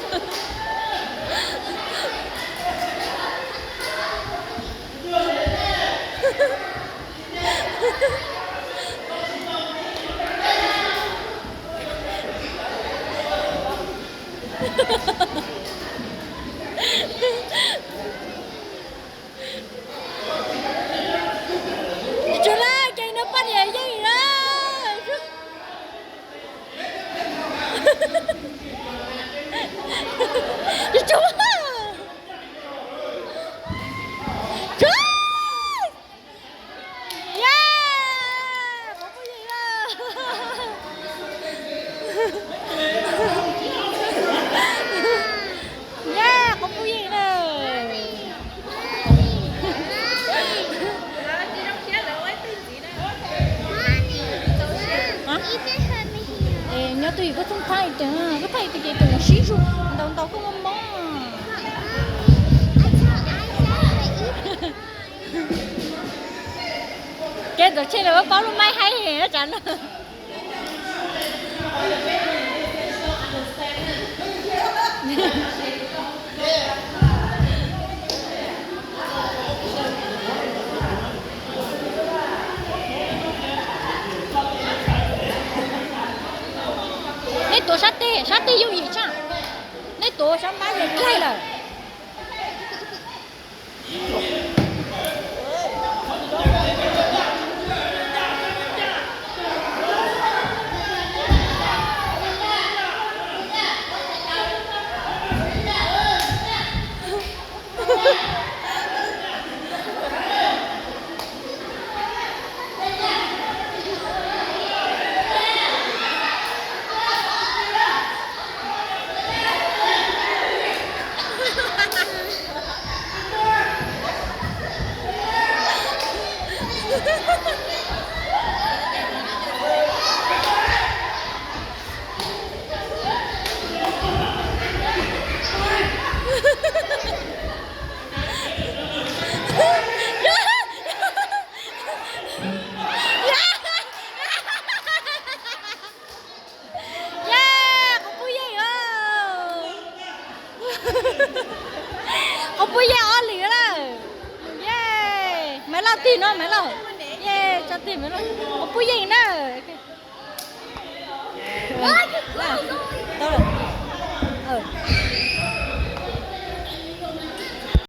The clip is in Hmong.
Tsuav lawm, ces no poj niam yeej lawm. Tsuav, tsuav. Yeah, qhov phooj ywg na. Yeah, qhov phooj ywg na. Nyob twj ywm koj thooj thaij tes, koj thaij tes ces tus sib zug ntau ntau koj mob mob. Kev ntxaum tsheb lawv paub lub maib haib tsav na. Neb tuav sab teg, sab teg yooj yim tshaj. Neb tuav sab npab yeej dlaig lawm. Qhov phooj ywg, qhov phooj ywg ob lwm lawm. Maiv Lauj tig no, Maiv Lauj. Tso tig Maiv Lauj, qhov phooj ywg na.